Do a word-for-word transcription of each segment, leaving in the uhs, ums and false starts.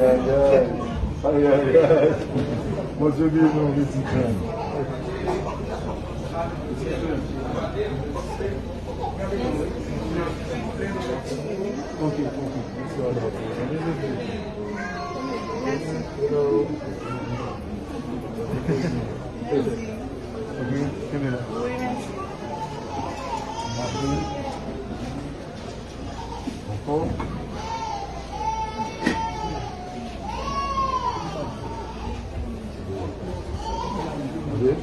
Ay, ay, ay. Bondye beni w, pitit mwen. Ok, ok. Mèsi. Ok, kenbe la. Wi, mèsi. Mèsi. Ankò. Ok.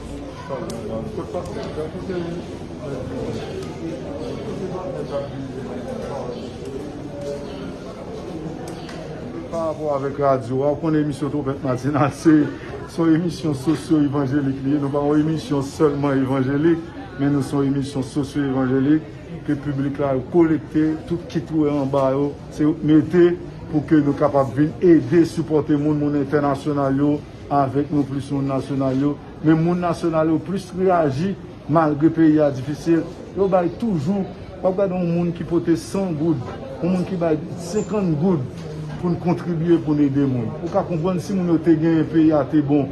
Pa rapò avèk radyo a, ou konnen emisyon Twonpèt Matinal, se, se yon emisyon sosyo-evanjelik li ye. Nou pa yon emisyon sèlman evanjelik, men nou se yon emisyon sosyo-evanjelik ke piblik la yo kolekte, tout kit ou wè anba yo, se yo k mete pou ke nou kapab vin ede, sipòte moun, moun entènasyonal yo, avèk nou plis moun nasyonal yo. Men moun nasyonal yo plis reyaji malgre peyi a difisil. Yo bay toujou, w ap gade yon moun ki pote san goud, yon moun ki bay senkant goud pou n kontribye, pou n ede moun. Ou ka konprann si moun yo te genyen, peyi a te bon,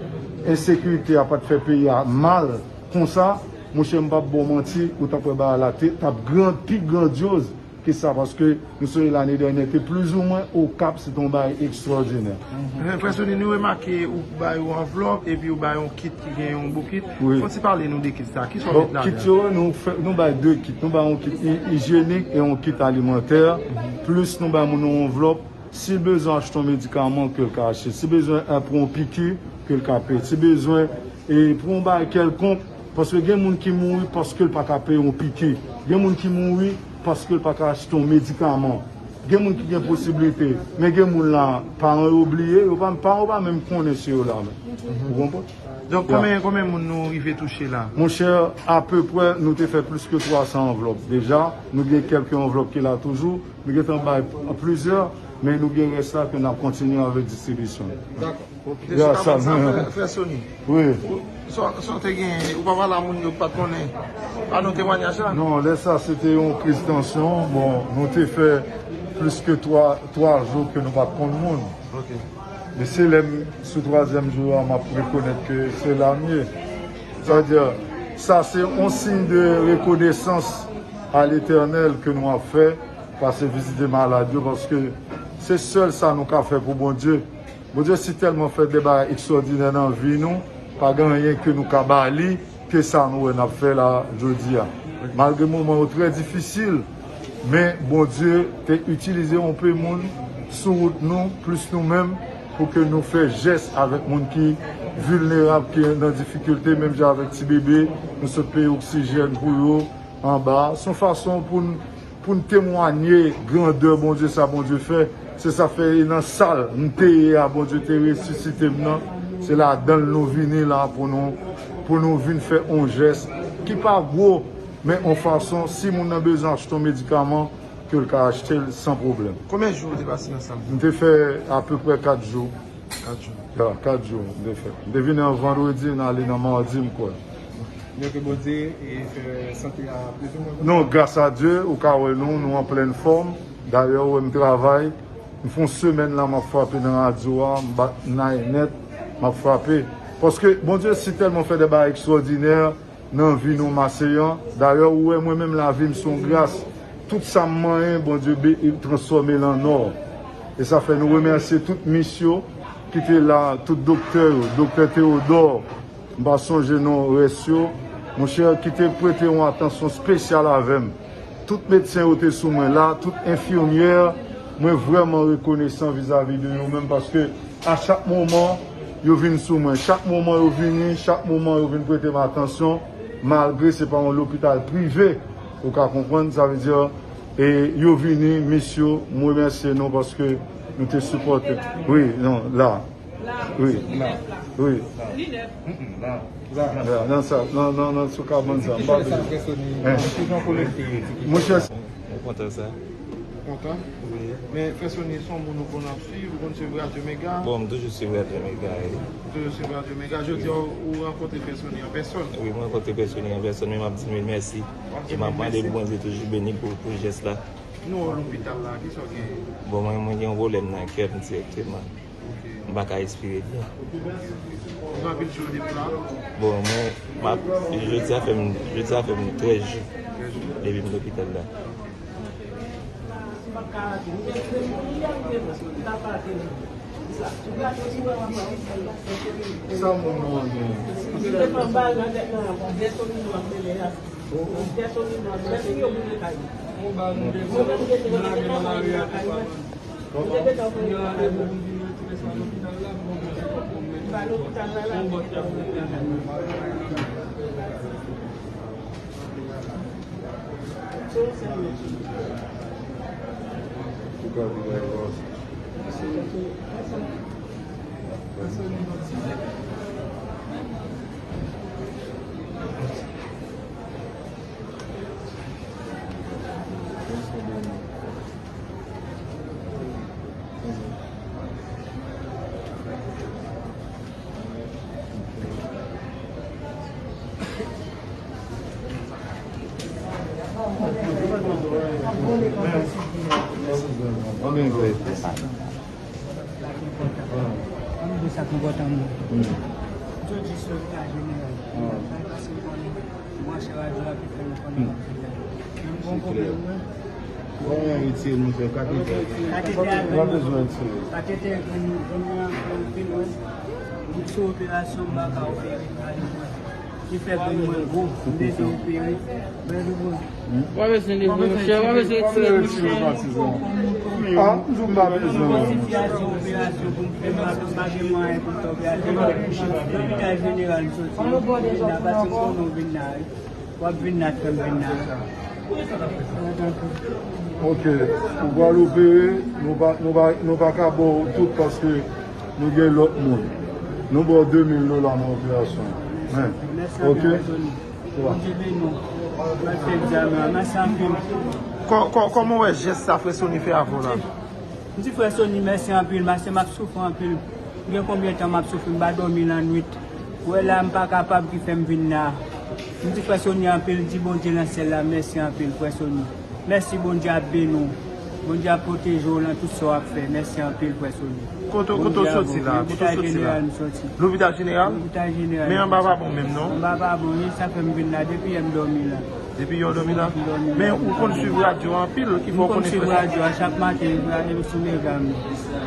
ensekirite a pa t fè peyi a mal konsa, monchè, m p ap ba w manti, ou t ap wè bagay la te, t ap gran, pi grandyoz ke sa, paske nou sonje lane dènyè te plizoumwen Okap, se te yon bagay ekstwòdinè. Frè Sony, nou remake ou bay yon anvlòp epi ou bay yon kit ki gen yon bokit. Wi. Fò w ti pale nou de kit sa. Kisa w Bon, met ladan? Kit yo, nou fè, nou bay de kit. Nou bay yon kit i- ijyenik e yon kit alimantè. Plis nou bay moun yon anvlòp. Si l bezwen achte yon medikaman, ke l ka achte. Si bezwen, eh, pran yon piki, ke l ka peye. Si bezwen, eh, pran yon bagay kèlkonk, paske gen moun ki mouri paske l pa ka peye yon piki. Gen moun ki mouri paske l pa ka achte yon medikaman. Gen moun ki gen posiblite, men gen moun la, paran yo bliye, yo pa, paran yo pa menm konnen si yo la menm. Ou konprann? Donk, Ya. konbyen, konbyen moun nou rive touche la? Monchè, apeprè, nou te fè plis ke twa san anvlòp deja. Nou gen kèlke anvlòp ki la toujou. Nou gentan bay plizyè, men nou gen rès la ke n ap kontinye avèk distribisyon. Dakò. Ok. Ya, Jis sa, avan sa, men- frè, frè Sony. Wi. Ou- Sa sa w te gen, ou pa pale a moun yo k pa t konnen? Ba nou temwanyaj la. Non, lè sa, se te yon kriz tansyon. Bon, nou te fè plis ke twa, twa jou ke nou pa t konn moun. Ok. E se lè m, sou twazyèm jou a, m ap rekonèt ke se la m ye. Sa vle di, sa se yon siy de rekonesans a Letènèl ke nou ap fè, pase vizite malad yo, paske se sèl sa nou ka fè pou Bondye. Bondye si tèlman fè de bagay ekstwòdinè nan vi nou, pa gen anyen ke nou ka ba li ke sa nou wè n ap fè la jodi a. Malgre moman yo trè difisil, men Bondye te itilize yon pe moun sou wout nou, plis nou menm, pou ke nou fè jès avèk moun ki vilnerab, ki nan difikilte, menm jan avèk ti bebe, nou sot peye oksijèn pou yo anba a. Se yon fason pou n, pou n temwanye grandè Bondye, sa Bondye fè. Se sa fè e nan sal m te ye a, Bondye te resisite m nan. Se ladan l nou vini la pou nou, pou nou vin fè yon jès ki pa gwo, men yon fason, si moun nan bezwen achte yon medikaman, ke l ka achte l san pwoblèm. Konbyen jou ou te pase nan sal? M te fè apeprè kat jou. Kat jou. Ya, kat jou m te fè. M te vini an vandredi, n ale nan madi, m kwè. Byen ke Bondye e fè sante a plis ou mwen konsa? Non, gras a Dye, ou ka wè nou, nou an plèn fòm. Dayè, ou wè m travay. M fè yon semèn la, m ap frape nan radyo a, m bat nay nèt, m ap frape. Paske Bondye si tèlman fè de bagay ekstwòdinè, nan vi nou Maseyan. Dayè, ou wè mwen menm lavi m se yon gras. Tout sa m manyen, Bondye be- transfòme l an nò. E sa fè nou remèsye tout mis yo ki te la, tout doktè yo, doktè Teyodò, m pa sonje non rès yo, monchè, ki te prete yon atansyon espesyal avè m. Tout medsen yo te sou mwen la, tout enfimyè, mwen vrèman rekonesan vizavi de yo menm, paske a chak moman, yo vin sou mwen. Chak moman yo vini, chak moman yo vin prete m atansyon, malgre se pa yon lopital prive, ou ka konprann, sa vle di, e yo vini, mis yo, m remèsye nou paske nou te sipòte. Wi, non, la. Wi. Wi. La. La, nan sa, nan, nan, nan sou kabann sa, m pa bezwen. Hein. Monchè, Mwen kontan sa. Kontan? Wi. Men Frè Sony se yon moun ou konn ap swiv, ou konn swiv Radyo Mega? Bon, m toujou swiv Radyo Mega, wi. Ou toujou swiv Radyo Mega. Jodi a, ou rankontre Frè Sony an pèsòn? Wi, mwen rankontre Frè Sony an pèsòn, men m ap di l mil mèsi. E m ap mande l Bondye toujou beni pou, pou jès la. Nou wè w lopital la, kisa w genyen? Bon, mwen, mwen gen yon pwoblèm nan kè m dirèkteman. M pa ka respire byen. Ou gen anpil jou w depi la? Bon, mwen, m ap, jodi a fè m, jodi a fè m trèz jou depi m lopital la. Sa moun nan an gen? Ann di sa k enpòtan mwen. Jodi sou leta jeneral. Paske m konnen mwache radyo a ki fè nou konnen mwache radyo. Menm bon pwoblèm mwen. Bon, retire l, monchè, katetè. Katetè a vin. Mwen bezwen retire. Katetè a vin, vin nan anpil, wi. M sou operasyon, m pa ka opere. Ki fè grenn mwen gwo, m bezwen opere. W ap bezwen leve, monchè, w ap bezwen retire, monchè. Ah, m di w m pa bezwen. Sitiyasyon operasyon pou m fè, m pa, m pa gen mwayen pou m fè operasyon. Lopital jeneral m soti, m vin la, paske m konnen w vin la, wi. W ap vin la, fè m vin la. Ok, ou pral opere, nou pa, nou pa, nou pa ka ba w tout paske nou gen lòt moun. Nou ba w de mil dola nan operasyon an. Men, ok? Bondye beni w. Mwen fè egzamen an. Mèsi anpil. Kò-, kò-, kòman w wè jès sa Frè Sony fè avè w la? M di Frè Sony mèsi anpil, paske m ap soufri anpil. Gen konbyen tan m ap soufri, m pa dòmi lannwit. Ou wè la, m pa kapab ki fè m vin la. M di Frè Sony anpil, di Bondye nan syèl la, mèsi anpil, Frè Sony. Mèsi, Bondye ap beni w. Bondye ap pwoteje w nan tout sa w ap fè. Mèsi anpil, Frè Sony. Kote, kote w soti la? Kote w soti la? Lopital jeneral m soti. Lopital jeneral? Lopital jeneral. Men anba pa bon menm, non? Anba pa bon, wi, sa fè m vin la. Depi yè m dòmi la. Depi yè w dòmi la? M dòmi la. Men ou konn swiv radyo anpil, ki fè w konnen Frè Sony? M konn swiv radyo a chak maten, radyo sou Mega m.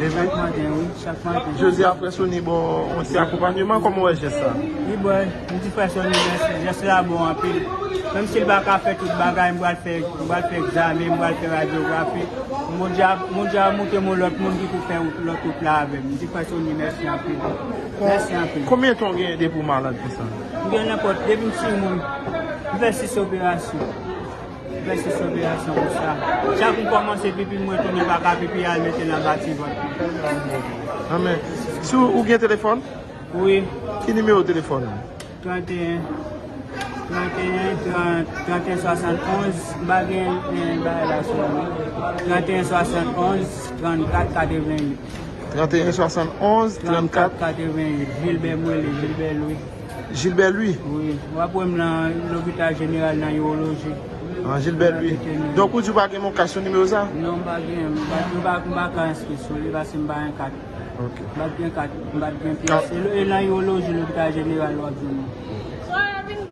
Chak maten, wi, chak maten. Jodi a Frè Sony ba w yon ti akonpanyeman, kòman w wè jès sa? Wi, bòy, m di Frè Sony mèsi, jès la bon anpil. Menm si l pa ka fè tout bagay, m pral fè, m pral fè egzamen, m pral fè radyografi. Bondye a, Bondye a montre m yon lòt moun ki pou fè lòt wout la avè m. M di Frè Sony mèsi anpil. Mèsi anpil. Konbyen tan w genyen depi w malad konsa? M gen nenpòt, depi m timoun, m fè sis operasyon. M fè sis operasyon konsa. Chak m kòmanse pipi, m retounen pa ka pipi, al mete l anba ti vant. Amèn. Si w, ou gen telefòn? Wi. Ki nimewo telefòn ou? Trannteyen, trannteyen, trant, trannteyen swasannonz, m pa gen, eh, bagay la sou mwen. Trannteyen swasannonz, trannkat katrevenn uit. Trannteyen swasannonz, trannkat katrevenn uit. Gilbert m rele, Gilbert Louis. Gilbert Louis? Wi, w ap wè m nan lopital jeneral nan iwoloji. Ah, Gilbert Louis. Donk ou di w pa gen yon kat sou nimewo sa? Non, m pa gen, m pa, m pa, m pa ka enskri sou li paske m pa gen kat. Ok. M pa t gen kat, m pa t gen pyès. E, e nan iwoloji lopital jeneral w ap jwenn li.